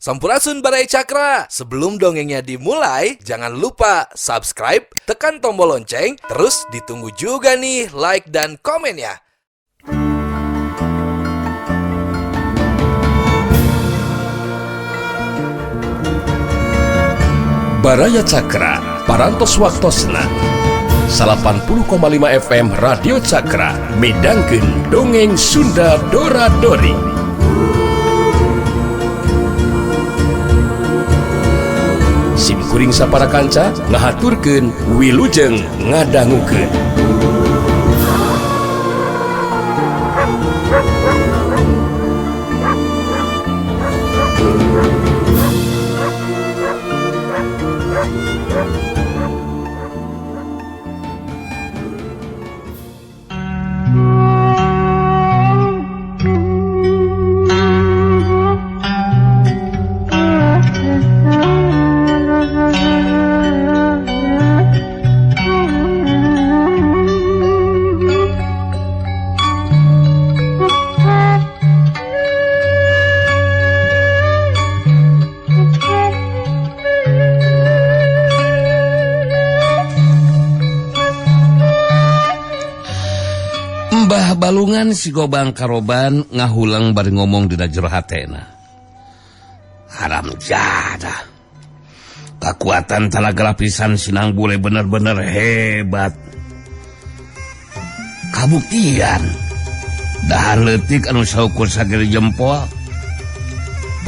Sampurasun Baraya Cakra. Sebelum dongengnya dimulai, jangan lupa subscribe, tekan tombol lonceng, terus ditunggu juga nih like dan komennya. Baraya Cakra, Parantos Waktosna 80,5 FM Radio Cakra midangkeun dongeng Sunda Dora Dori. Sim kuring sapara kanca ngahaturkeun wilujeng ngadangukeun. Mbah Balungan si Gobang Karoban ngahulang bari ngomong dina jero hatena. Haram jadah. Kekuatan talaga lapisan Sinang Bule bener-bener hebat. Kabuktian. Dahar leutik anu saukur sagede jempol.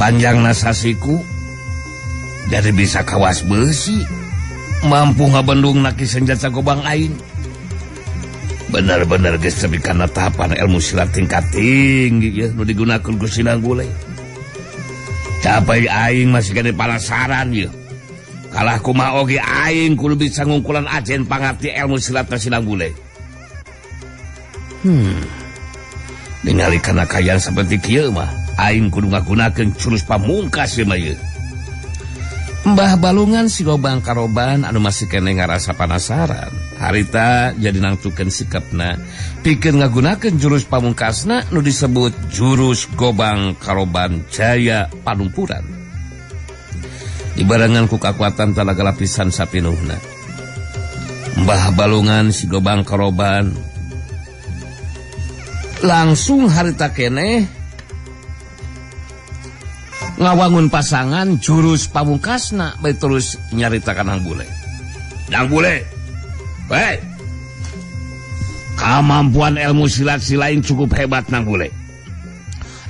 Panjangna sasiku. Jadi bisa kawas beusi. Mampu ngabendung naki senjata gobang aing. Bener-bener geus tepi kana tahapan ilmu silat tingkat tinggi ya nu digunakeun ku Sinang Bule. Capai aing masih kene palasaran ya. Kalah kumaha oge aing kudu bisa ngungkulan ajen pangarti ilmu silat Sinang Bule. Ningali kana kaayaan saperti kieu mah aing kudu ngagunakeun jurus pamungkas ieu mah ieu. Mbah Balungan si Gobang Karoban anu masih kene ngarasa panasaran. Harita jadi nangtukeun sikapna pikeun ngagunakeun jurus pamungkasna nu disebut jurus Gobang Karoban Jaya Panumpuran. Dibarengan ku kakuatan talaga lapisan sapinuhna. Mbah Balungan si Gobang Karoban langsung harita keneh ngawangun pasangan jurus pamungkasna bae terus nyaritakan Nang Bule. Nang Bule, hei, kemampuan ilmu silat si lain cukup hebat Nang Bule.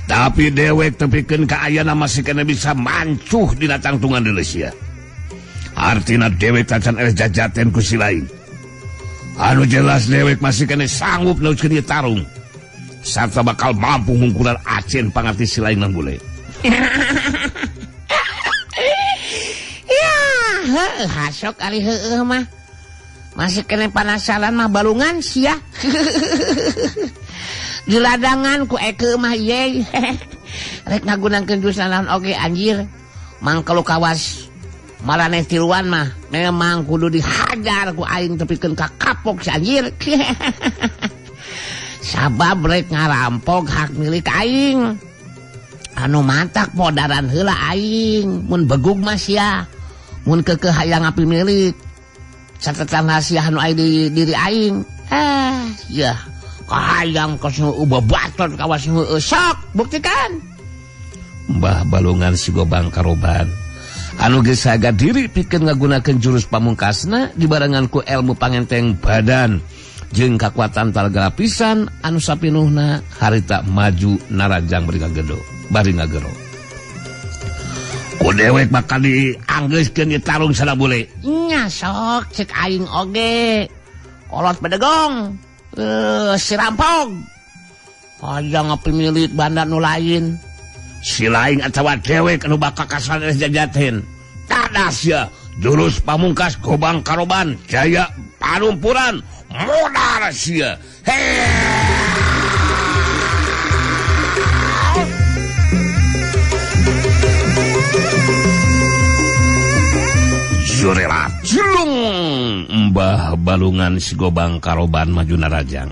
Tapi dewek tepikeun ka ayana masih kena bisa mancuh dina tangtungan deuleu sia. Artina dewek tacan eleh jajaten ku si lain. Anu jelas dewek masih kena sanggup neruskeun ieu tarung. Sarta bakal mampu ngungkulan acen pangarti si lain Nang Bule. Ya, heuh hasok ari heueuh mah. Masih kena panasaran mah Balungan sia. Di ladangan ku eke mah ye. Rek ngagunakeun jurus naon oge anjir. Mang kalau kawas maraneh tiluan mah memang kudu dihajar ku aing tepikeun ka kapok si anjir. Sabab rek ngarampok hak milik aing. Anu matak podaran heula aing mun begug mah sia mun keukeuh hayang ngapi milik catatan rahasia anu aya di diri aing ya kahayang kos nu babaton kawas nu sok buktikan. Mbah Balungan si Gobang Karoban anu geus saga diri pikeun ngagunakeun jurus pamungkasna dibarengan ku ilmu pangenteng badan jeung kakuatan talaga lapisan anu sapinuhna harita maju narajang bari ngagedo bari ngagero. Ku dewek bakal dianggeuskeun ieu tarung Sinang Bule. Nya sok cek aing oge. Kolot bedegong. Si rampok. Hayang ngapimilit banda nu lain. Si lain atawa dewek anu bakal kasanes jajaten. Tadas ya jurus pamungkas Gobang Karoban Jaya Panumpuran modar sia. Hei. Jurela julung Mbah Balungan si Gobang Karoban maju narajang.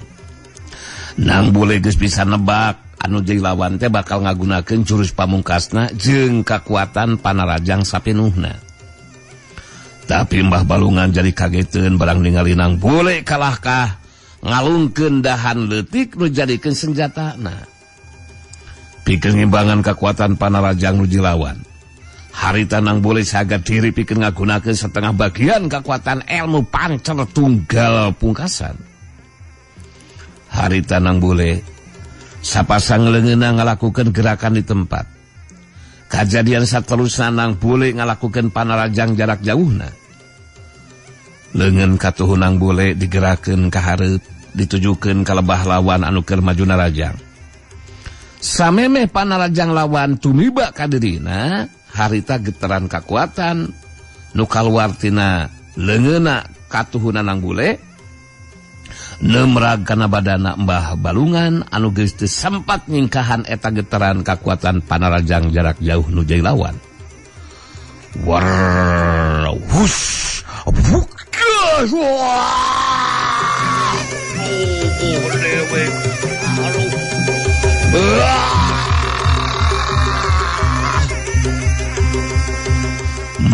Nang Bule geus bisa nebak Anu jadi lawan teh bakal ngagunakeun jurus pamungkasna jeung kakuatan panarajang sapinuhna. Tapi Mbah Balungan jadi kageteun barang ningali Nang Bule kalahkah ngalungkeun dahan leutik nu jadikeun senjatana. Pikeun ngimbangan kakuatan panarajang nu dilawan. Harita Nang Bule saga diri pikeun ngagunakeun setengah bagian kakuatan ilmu pancer tunggal pungkasan. Harita Nang Bule sapasang leungeunna ngalakukeun gerakan di tempat. Kajadian saterusna Nang Bule ngalakukeun panarajang jarak jauhna. Leungeun katuhu Nang Bule digerakeun ka hareup, ditujukeun ka lebah lawan anu keur maju narajang. Samemeh panarajang lawan tumiba ka dirina, harita getaran kakuatan nu kaluar tina leungeunna katuhuna Nang Bule nemrag kana badana Mbah Balungan anu geus teu sempat nyingkahan eta getaran kakuatan panarajang jarak jauh nu jadi lawan. War hus buk wah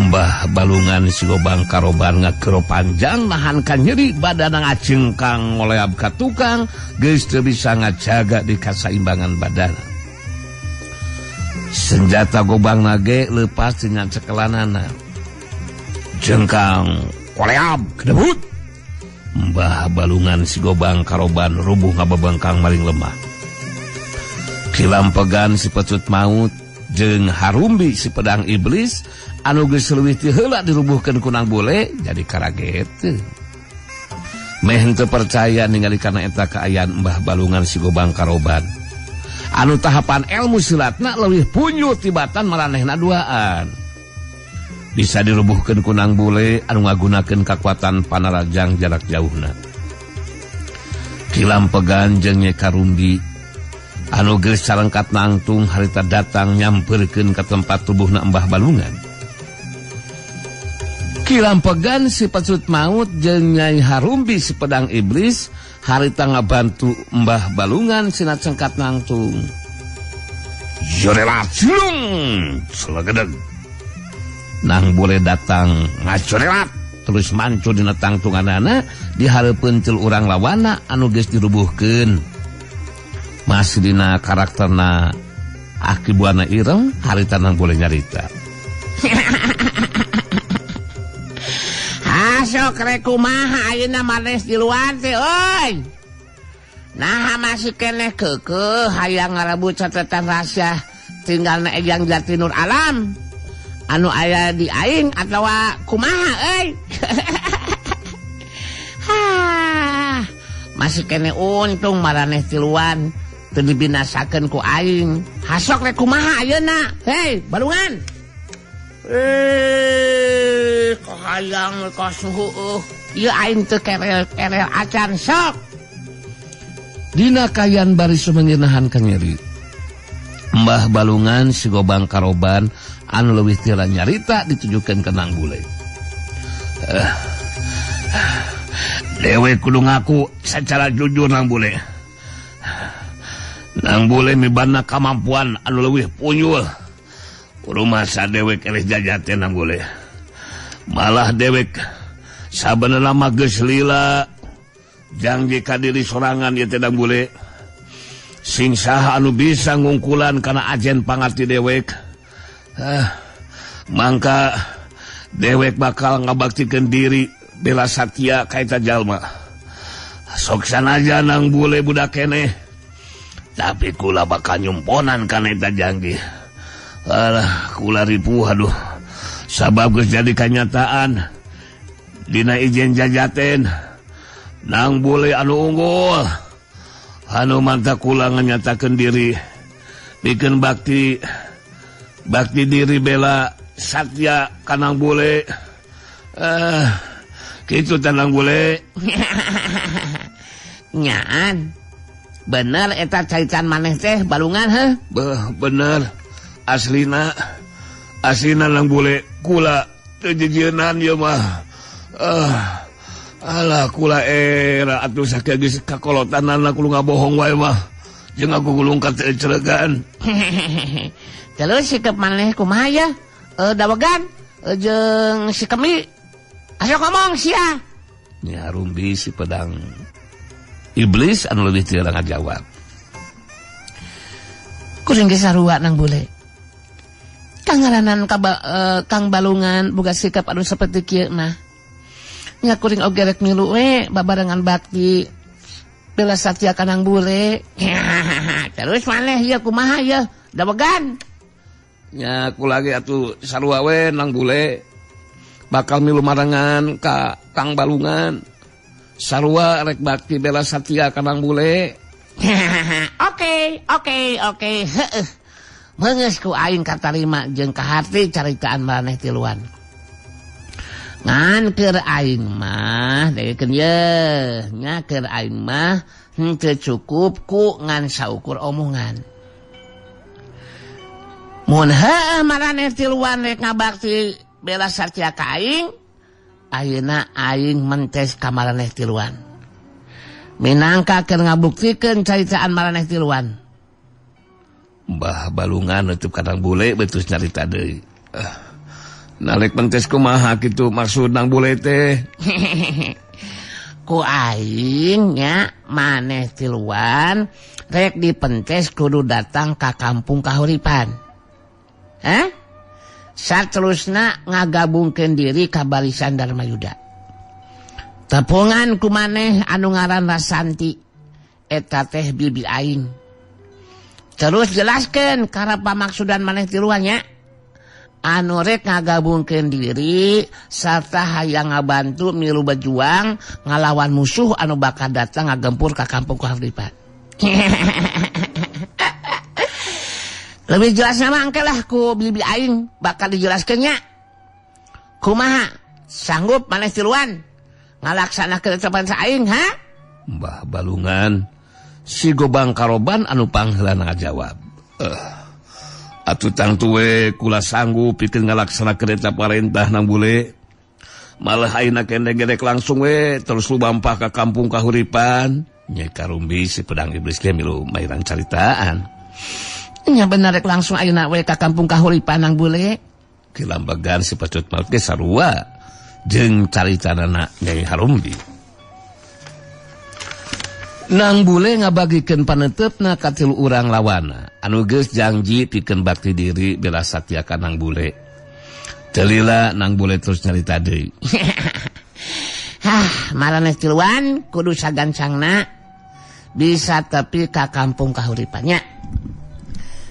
Mbah Balungan Sigobang Karoban ngagero panjang nahan ka nyeri badana ngacengkang ngoleab ka tukang geus teu bisa ngajaga di kasaimbangan badana. Senjata gobang nage leupas tina cekelanana. Jengkang koleab kedebut. Mbah Balungan Sigobang Karoban rubuh ngabebengkang maling lemah. Kilampegan si pecut maut jeung Harumbi si pedang iblis anu geus leuwih ti heula dirubuhkeun ku Nang Bule jadi karageteun. Meh henteu percaya ningali kana eta kaayaan Mbah Balungan Sigobang Karoban. Anu tahapan ilmu silatna leuwih punyu tibatan maranehna duaan. Bisa dirubuhkeun ku Nang Bule anu ngagunakeun kakuatan panarajang jarak jauhna. Kilampegan jeung Nyai Karumbi anu geus carengkat nangtung harita datang nyamperkeun ka tempat tubuhna Mbah Balungan. Kilampegan si pecut maut jeung Nyai Harumbi si pedang iblis harita ngabantu Mbah Balungan sina cengkat nangtung. Jorelat julung selagedeg. Nang Bule datang ngacorelat terus mancu dina tangtunganana dihareupeun til urang lawana anu geus dirubuhkeun. Masih dina karakterna Aki Buana Ireng harita Nang Bule nyarita. Hasok rek kumaha ayeuna manes di luar teh euy. Naha masih keneh keukeuh hayang ngarebut catatan rahasia tinggalna Ejang Jati Nur Alam anu aya di aing atawa kumaha euy. Hah, masih keneh untung maraneh tiluan teu dibinasakeun ku aing. Hasok rek kumaha ayeuna? Hei, Balungan. Kahayang ka suhu. Ieu aing teu kerel-kerel acan sok. Dina kayan bari sumenginahan ka nyeri. Mbah Balungan Sigobang Karoban anu leuwih teu nyarita ditujukeun ka Nang Bule. Dewe kudu ngaku secara jujur Nang Bule. Nang Bule mibana kamampuan anu leuwih punyul. Rumasa dewek eleh jajaten Nang Bule. Malah dewek sabenerna mah geus lila janji ka diri sorangan ieu teh Nang Bule. Sing saha anu bisa ngungkulan kana ajen pangarti dewek. Mangka dewek bakal ngabaktikeun diri bela satya ka eta jalma. Sok sanaja Nang Bule budak keneh. Tapi kula bakal nyumponan kana eta janji. Alah, kula ripuh aduh. Sabab geus jadi kanyataan dina ijen jajaten Nang Bule anu unggul. Anu mantap kula nganyatakeun diri pikeun bakti diri bela satya ka Nang Bule. Kitu teh Nang Bule. Nyaan. Bener eta caitan maneh teh Balungan heuh? Beuh, bener. Aslina Nang Bule kula teu jejeunan ieu mah. Alah kula era atuh sakieu geus kakolotanana kudu ngabohong wae mah. Jeung ngagugulung ka teu celegan. Terus sikap maneh kumaha ya? Dawegan jeung si Kemi. Asa ngomong sia. Nyi Harumbi si pedang iblis anu leuwih teu ngajawab. Kuring ge sarua nang bule. Kangaranan Kang Balungan boga sikap anu saperti kieu mah. Nya kuring oge rek milu we babarengan bakti bela satya kanang bule. Terus maneh ieu kumaha ieu dawegan? Nya aku lagi atuh sarua we nang bule. Bakal milu marengan ka Kang Balungan. Sarua rek bakti bela satya kanang bule. Oke, oke, oke. Heeh. Meungeus ku aing katarima jeung kahati caritaan maraneh tiluan. Ngan keur aing mah degekeun ye, nya keur aing mah henteu cukup ku ngan saukur omongan. Mun heueuh maraneh tiluan rek ngabakti bela satya ka aing, ayeuna aing mentes ka maraneh tiluan. Minangka keur ngabuktikeun caritaan maraneh tiluan. Mbah Balungan nutup kadang bule betus nyarita deui. Nalek mentes kumaha kitu maksud nang bule teh? Ku aing nya maneh tiluan rek dipentes kudu datang ka kampung Kahuripan. Hah? Saterusna ngagabungkeun diri ka barisan Darmayuda. Tepungan ku maneh anu ngaran Rasanti eta teh bibi aing. Terus jelaskeun karena pamaksudan maneh tiluan nya. Anu rek ngagabungkeun diri sarta hayang ngabantu milu berjuang ngalawan musuh anu bakal datang ngagempur ka kampung Kahuripan. Lebih jelasna mah engke lah ku bibi aing bakal dijelaskeun nya. Kumaha sanggup maneh tiluan ngalaksanakeun ucapan aing ha? Mbah Balungan si Gobang Karoban anu pangheulana ngajawab. Atuh tangtu we kula sanggup pikeun ngalaksanakeun eta parentah nang bule. Malah ayeuna keneh gerek langsung we terus lumampah ka kampung Kahuripan. Nyai Karumbi si pedang iblis ge milu mairan caritaan. Nya bener rek langsung ayeuna we ka kampung Kahuripan nang bule. Kilambagan si pecut maut ge sarua jeung caritanana Nyai Harumbi. Nang bule ngabagikeun paneuteup ka tilu urang lawana anu geus janji pikeun bakti diri bela satya ka nang bule. Teu lila nang bule terus nyarita deui. Hah, maraneh tiluan kudu sagancangna bisa tepi ka kampung Kahuripan nya.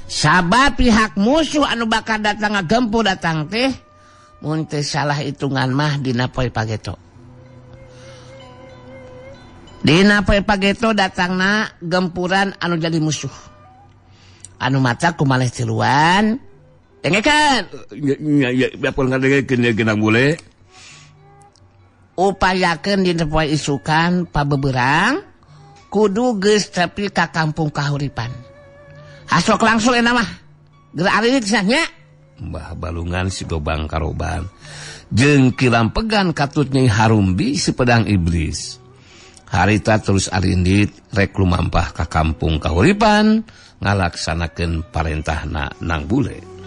Sabab pihak musuh anu bakal datang ngagempur datang teh mun teu salah hitungan mah dina poe pageto. Dina poe pageto datangna gempuran anu jadi musuh. Anu mata kumaleh tiluan. Dengekeun. Nya ya biarpun ngadengekeun ye nang bule. Upayakeun dina poe isukan pabeberang kudu geus tepi ka kampung Kahuripan. Hasok langsung eta mah. Geura arit nya. Mbah Balungan si Gobang Karoban jeung kilampegan katut Nyai Harumbi si pedang iblis. Harita terus arindit rek lumampah ka kampung Kahuripan ngalaksanakeun parentahna nang bule.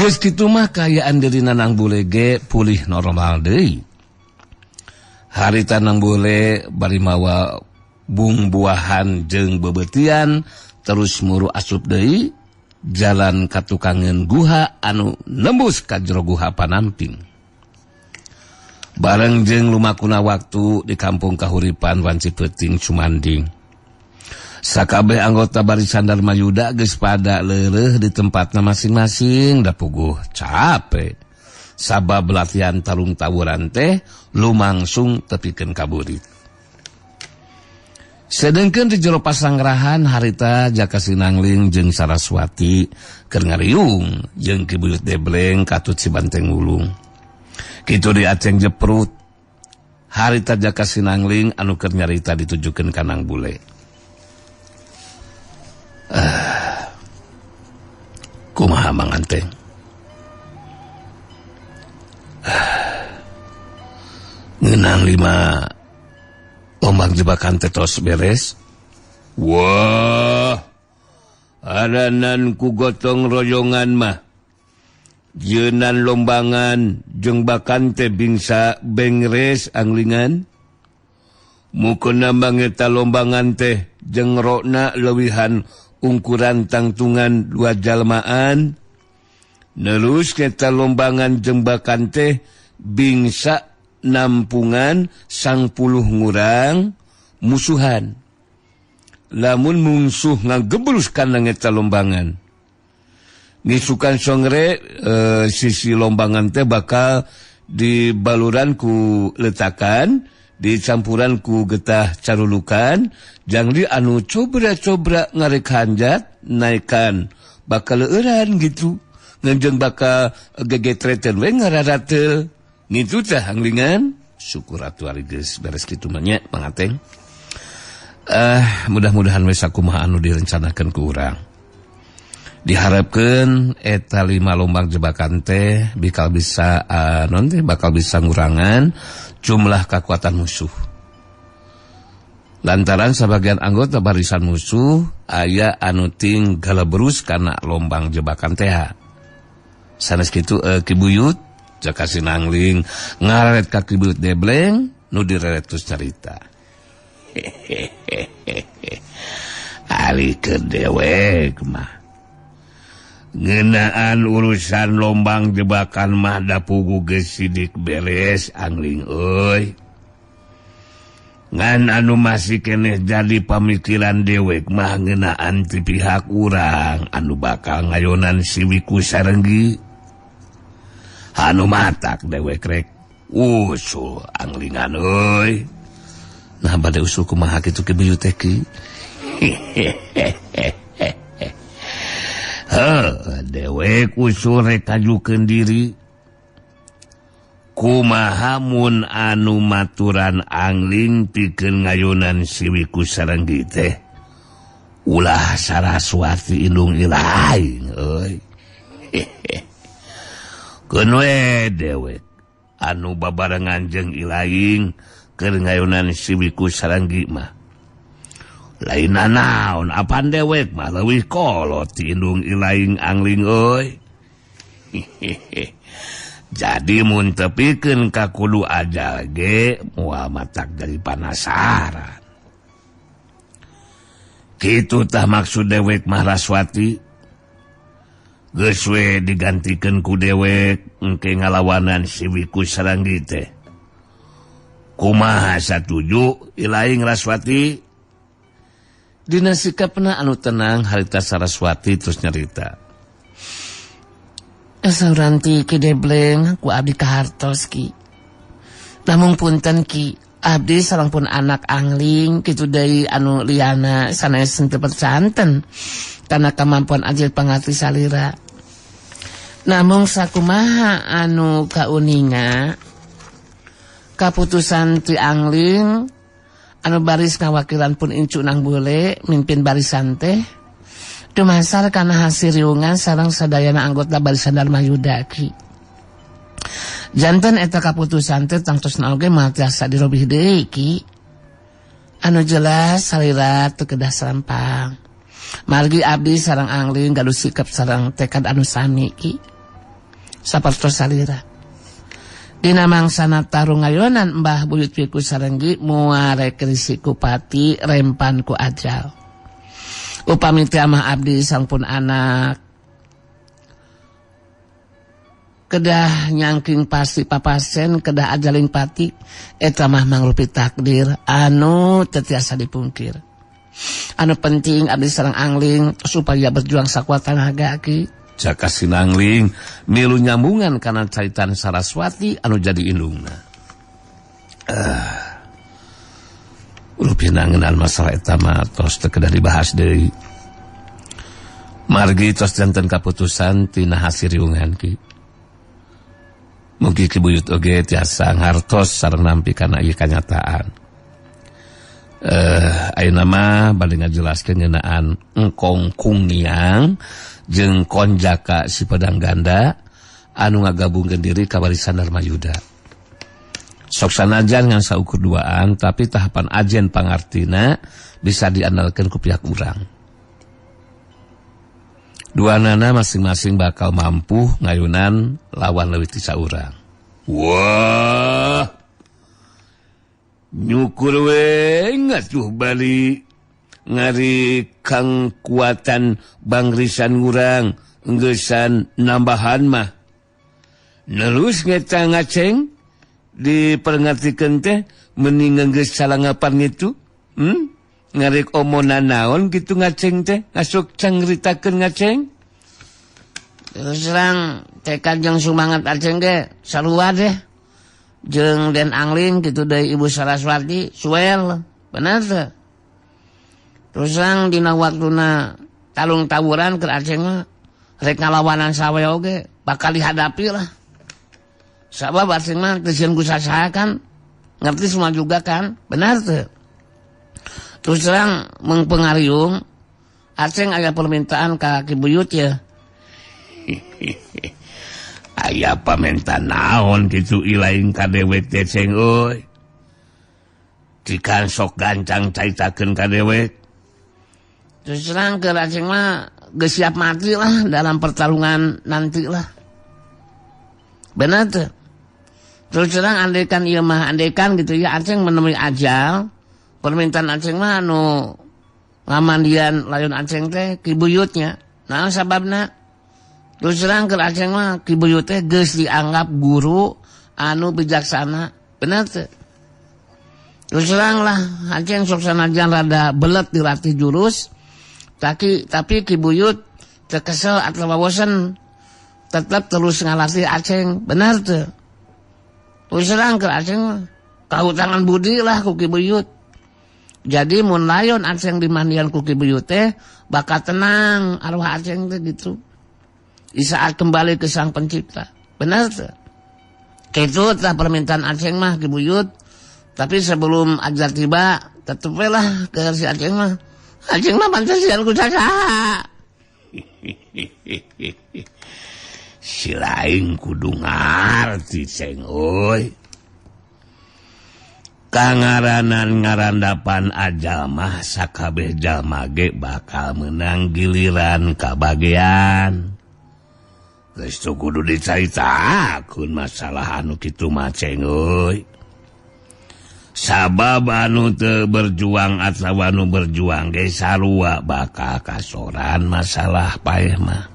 Geus kitu mah kaayaan dirina nang bule ge pulih normal deui. Harita nang bule bari mawa bungbuahan jeung bebeutian terus muru asup deui jalan ka tukangeun guha anu nembus ka jero guha panamping. Bareng jeung lumakuna waktu di kampung Kahuripan wanci peuting sumanding. Sakabeh anggota barisan Darmayuda geus pada leureuh di tempatna masing-masing da puguh capek. Sabab latihan tarung tawuran teh lumangsung tepikeun ka burit. Sedengkeun di jero pasangrahan harita Jaka Sinangling jeung Saraswati keur ngariung jeung Ki Buyut Debleng katut si Banteng Wulung. Kitu di Aceng Jeprut harita Jaka Sinangling anu keur nyarita ditujukeun ka Nang Bule. Kumaha Mang Anteng? Ngeunang lima lombang jebakan teh tos beres. Wah, aranan ku gotong royongan mah. Jeunan lombangan jeung bakan teh bingsa bengres anglingan. Mukena mangeta lombangan teh jeung rokna leuwihan ungkuran tangtungan dua jalmaan. Nerus eta lombangan jeung bakan teh bingsa nampungan 10 ngurang musuhan. Lamun mungsuh ngagebrus kana eta lombangan. Ngisukan songre sisi lombangan teh bakal dibaluran ku letakan, dicampuran ku getah carulukan, jangdi anu cobra-cobra ngarek hanjat naikkan bakal leueuran gitu. Nganjeung bakal gegetreteun we ngararateul. Ngitu teh anglingan. Syukur atuh ari geus beres kitu mah nya Mang Ateng. Mudah-mudahan we sakumaha anu direncanakeun ku urang. Diharapkeun eta 5 lombang jebakan teh bakal bisa non teh bakal bisa ngurangan jumlah kekuatan musuh. Lantaran sebagian anggota barisan musuh aya anu ting galebrus kana lombang jebakan teh. Sanes kitu Ki Buyut Jaka Sinangling ngaret ka Ki Buyut Debleng nu direret terus carita. Ali keur dewek mah ngeunaan urusan lombang jebakan mah da pugu geus sidik beres angling euy. Ngan anu masih keneh jadi pamikiran dewek mah ngeunaan ti pihak urang anu bakal ngayonan si Wiku Sarenggi. Anu matak dewek rek usul anglingan euy. Nah bade usul kumaha kitu Ki Buyut teh ki? Heuh, dewek usul rek kajukeun diri. Kumaha mun anu maturan angling pikeun ngayonan si Wiku Sarenggi teh ulah Saraswati indung ilaing euy. Keun we dewek anu babarengan jeung ilaing keur ngayonan si Wiku Sarenggi mah. Lain naon apan dewek mah leuwih kolot ti indung ilaing angling euy. Jadi mun tepikeun ka kudu ajal ge moal matak jadi panasaran. Kitu tah maksud dewek mah Raswati. Geus we digantikeun ku dewek engke ngalawanan si Wiku Sarenggi teh. Kumaha satuju ilaing Raswati? Dina sikapna anu tenang harita Saraswati terus nyarita. Sauranti Ki Debleng ku abdi kahartos ki. Namung punten ki, abdi sareng pun anak angling kitu deui anu liana sanes teu percanten kana kamampuan ajil pangatri salira. Namung sakumaha anu kauninga kaputusan ti angling anu baris ngawakilan pun incu Nang Bule mimpin barisan teh dumasar kana hasil riungan sareng sadayana anggota barisan Dharma Yuda ki. Janten eta kaputusan teh tangtosna oge moal tiasa dirobih deui ki. Anu jelas salira teu kedah serampang. Margi abdi sareng angling gaduh sikap sareng tekad anu sami ki. Sapertos salira. Dina mangsana tarung ngayonan Mbah Buyut Wiku Sarenggi muare risiku pati rempan ku ajal. Upami teh amah abdi sangpun anak kedah nyangking pasti papasen kedah ajaling pati eta mah mangrupi takdir anu teu tiasa dipungkir. Anu penting abdi sareng angling supaya berjuang sakuat tenaga ki. Jaka Sinangling milu nyambungan kana caitan Saraswati anu jadi indungna. Rupina ngeunaan masalah eta mah tos teu kedah dibahas deui. Margi tos janten kaputusan tina hasil riungan Ki. Mugi Ki Buyut oge tiasa ngartos sareng nampi kana ieu kanyataan. Ayeuna mah bade ngajelaskeun ngeunaan Engkong Kungiang jeung Konjaka si Pedang Ganda anu ngagabungkeun diri ka barisan Darmayuda. Sok sanajan ngan saukur duaan tapi tahapan ajen pangartina bisa diandalkeun ku pihak urang. Duanana masing-masing bakal mampu ngayunan lawan leuwih ti saurang. Wah. Nyukur we ngatuh bali ngari kang kuatan bangrisan urang enggesan nambahan mah. Nerus ngeta ngaceng diperngartikeun teh mending geus salangapan itu ngarik omonan naon kitu ngaceng teh ngasuk cangritakeun ngaceng. Terus terang tekad jeung sumangat aceng ge sarua deh jeung Den Angling kitu deui Ibu Saraswati suel bener teh. Terus terang dina waktuna talung tawuran keur aceng mah rek ngalawanan sawe oge bakal dihadapi lah. Sabab aceng mah teu sieun ku sasaha kan, ngerti semua juga kan, benar tuh. Terus terang mengpengariung, aceng aya permintaan ka Ki Buyut ya. Aya pamenta naon kitu ilaing ka dewek teh ceng euy. Cikan sok gancang caitakeun ka dewek. Terus terang ke aceng mah geus siap mati lah dalam pertarungan nanti lah. Benar tuh. Terus terang andaikan ieu mah andaikan gitu ya aceng menemui ajal, permintaan aceng mah anu ngamandian layon aceng teh Ki Buyutnya. Nah sababna terus terang ke aceng mah Ki Buyut teh geus dianggap guru anu bijaksana, bener teh. Terus terang lah aceng sok sanajan rada belet dilatih jurus, tapi Ki Buyut teu kesel atawa bosen tetap terus ngalatih aceng, bener teh. Terus terang ke aceng mah kahutangan budi lah ku Ki Buyut. Jadi mun layon aceng di mandian ku Ki Buyut teh bakal tenang arwah aceng teh gitu. Di saat kembali ke sang pencipta. Benar teh. Kitu tah permintaan aceng mah Ki Buyut. Tapi sebelum ajal tiba tetep we lah ke si aceng mah. Aceng mah pantes sieun ku sasaha. Si lain kudu ngarti ceng euy. Kangaranan ngarandapan ajal mah sakabeh jalma ge bakal menang giliran kabagean. Geus teu kudu dicaritakeun masalah anu kitu mah ceng euy. Sabab anu teu berjuang atawa anu berjuang ge sarua bakal kasoran masalah paeh mah.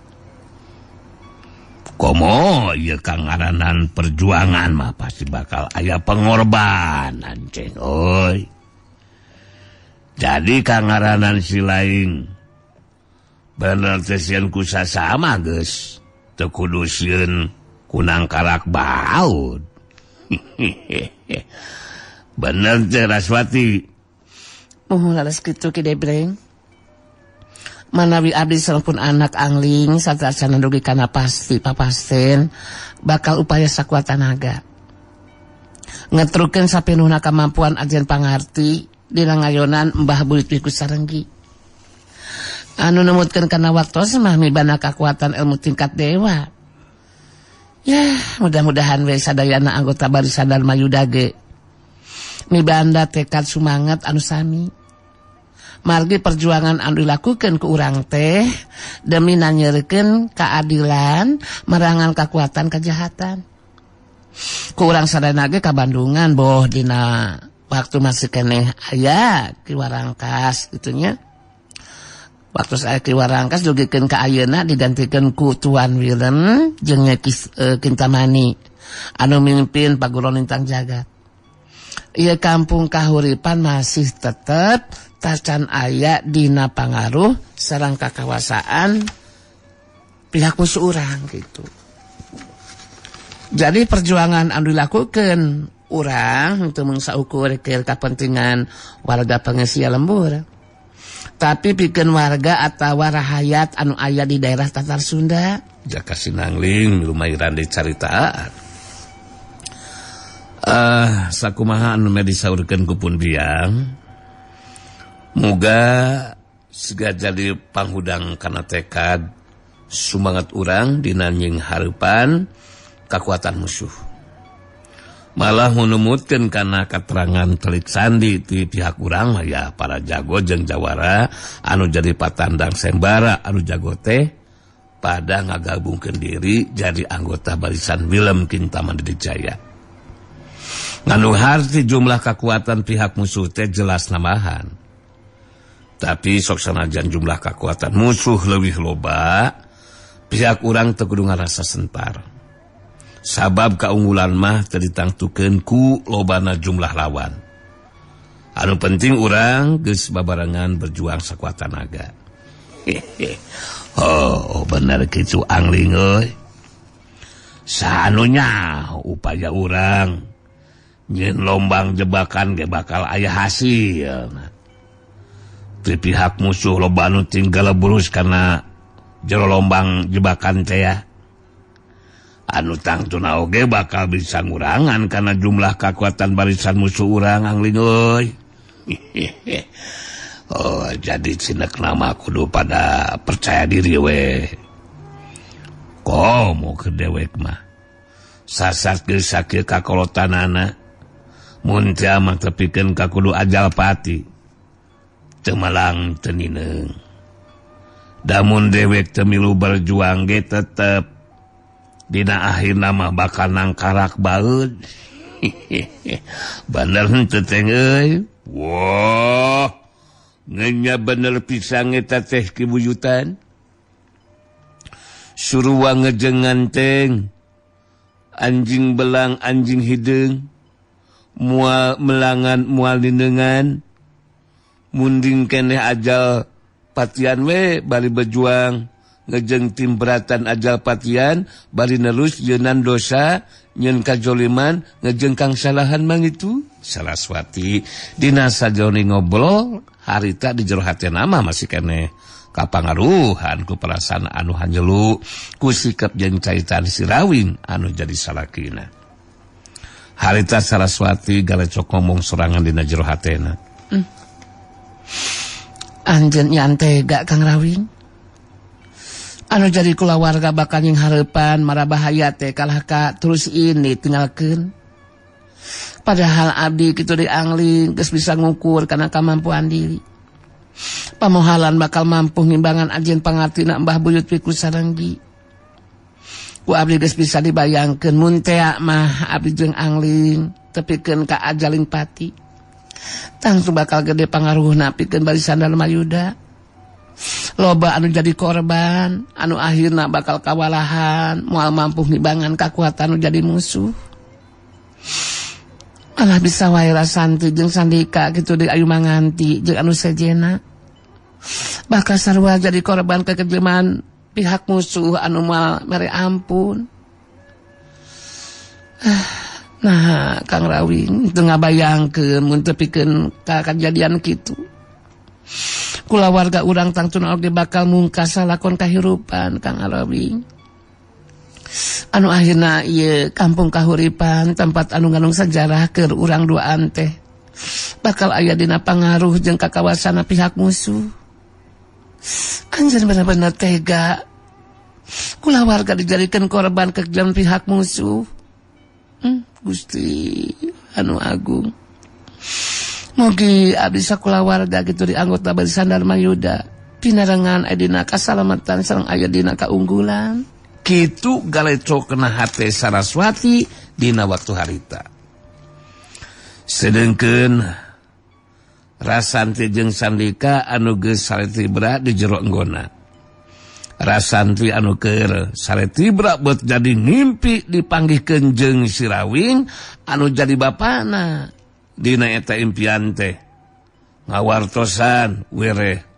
Komo ieu kangaranan perjuangan mah pasti bakal aya pengorbanan ceng euy. Jadi kangaranan si lain bener teh sieun ku sasama geus teu kudu sieun kunang karak baut. Bener teh Raswati. Muhun laras kitu Ki Debreng. Manawi abdi sareng anak angling sateuacan dugi kana pasti papasten bakal upaya sakuat tanaga. Ngetrukeun sapenuhna kamampuan ajen pangarti dina ngayonan Mbah Buyut Wiku Sarenggi. Anu numutkeun kana waktos mah mibana kakuatan ilmu tingkat dewa. Ya, mudah-mudahan we sadayana anggota barisan Darmayuda ge mibanda tekad sumangat anu sami. Margi perjuangan anu dilakukeun ku urang teh demi nanyerikeun keadilan merangan kekuatan kejahatan. Ku urang sadayana ge ka Bandungan boh dina waktu masih keneh aya Ki Warangkas gitunya. Waktu saya Ki Warangkas dugikeun ka ayeuna digantikeun ku Tuan Willem jeung Ki Kintamani anu mimpin paguron lintang jagat. Ieu kampung Kahuripan masih tetep tacan aya dina pangaruh sareng kakawasaan pihak musuh urang gitu. Jadi perjuangan anu dilakukeun Urang teu mung saukur keur kapentingan warga Pangesia lembur, tapi pikeun warga atawa rahayat anu aya di daerah Tatar Sunda. Jaka Sinangling lumayan dicaritaan. Sakumaha anu disaurkeun ku pun biang. Muga siga jadi panghudang kana tekad sumangat urang dina nyinghareupan kakuatan musuh. Malah menumutkan karena keterangan telik sandi di pihak urang mah ya para jago jeung jawara anu jadi patandang sembara anu jago teh pada ngagabungkeun diri jadi anggota barisan Wilem Kintaman Jaya. Nganu harti jumlah kekuatan pihak musuh teh jelas nambahan. Tapi sok sanajan jumlah kekuatan musuh leuwih loba, pihak urang teu kudu ngarasa sentar. Sabab kaunggulan mah teu ditangtukeun ku lobana jumlah lawan. Anu penting urang geus babarengan berjuang sakuat tanaga. Oh, bener kitu Angling euy. Sanunya upaya urang nyeun lombang jebakan ge bakal aya hasil. Ti pihak musuh loba anu tinggal burus karena jero lombang jebakan teh ya. Anu tangtuna oge bakal bisa ngurangan karena jumlah kekuatan barisan musuh urang Angling euy. Oh, jadi cinek nama kudu pada percaya diri we. Komo ke dewek mah. Sasat geus sakieu kakolotanana. Mun teu mah tepikeun ka kudu ajal pati. Teu malang teu nineung. Damun dewek teu milu berjuang ge tetep dina akhirna mah bakal nangkarak baeud. Bener henteu teh euy. Wah, ngenya bener pisang eta teh kibuyutan. Suruwa ngejengan teng. Anjing belang anjing hideung. Mual melangan mual nindengan. Munding keneh ajal patian we bari berjuang ngejeng tim beratan ajal patian bari nerus jeunan dosa nyeun kajoliman ngejeng kang salahan mang itu. Saraswati dina sajoni ngobrol harita di jero hatena mah masih keneh kapangaruhan ku perasaan anu hanjelu ku sikap jeung caitan Sirawing anu jadi salakina. Harita Saraswati galecok ngomong sorangan dina jero hatena. Anjeun nyante gak Kang Rawing? Anu jadi kulawarga bakal nying hareupan marabahaya teh kalah ka terus ini tinggalkeun. Padahal abdi kitu di Angling geus bisa ngukur kana kamampuan diri. Pamohalan bakal mampu ngimbangan anjeun pangartina Mbah Buyut Piku Sarenggi. Ku abdi geus bisa dibayangkeun mun tea mah abdi jeung Angling tepikeun ka ajaling pati. Tangtu bakal gede pangaruhna pikeun barisan Darmayuda. Loba anu jadi korban, anu akhirna bakal kawalahan, moal mampu ngimbangan kakuatan anu jadi musuh. Malah bisa wae Rasanti jeung Sandika kitu di ayu manganti jeung anu sejena. Bakal sarua jadi korban kekejaman pihak musuh anu moal mere ampun. Nah, Kang Rawing teu ngabayangkeun mun teu pikeun ka kajadian kitu. Kulawarga urang tangtuna oge bakal mungkas salakon kahirupan Kang Rawing. Anu akhirna ieu kampung kahuripan tempat anu ngandung sejarah keur urang duaan teh bakal aya dina pangaruh jeung kakawasana pihak musuh. Anjeun bener-bener tega. Kulawarga dijadikeun korban kekejaman pihak musuh. Gusti anu agung. Mugi abdi sakulawarga kitu di anggota barisan Darmayuda pinarengan aya dina kasalamatan sareng aya dina kaunggulan. Kitu galecok kena hate Saraswati dina waktu harita. Sedengkeun Rasanti jeung Sandika anu geus saretibra di jero enggona. Rasanti anu keur saretibra beut jadi ngimpi dipanggihkeun jeung Sirawing anu jadi bapana. Dina eta impian teh ngawartosan wereh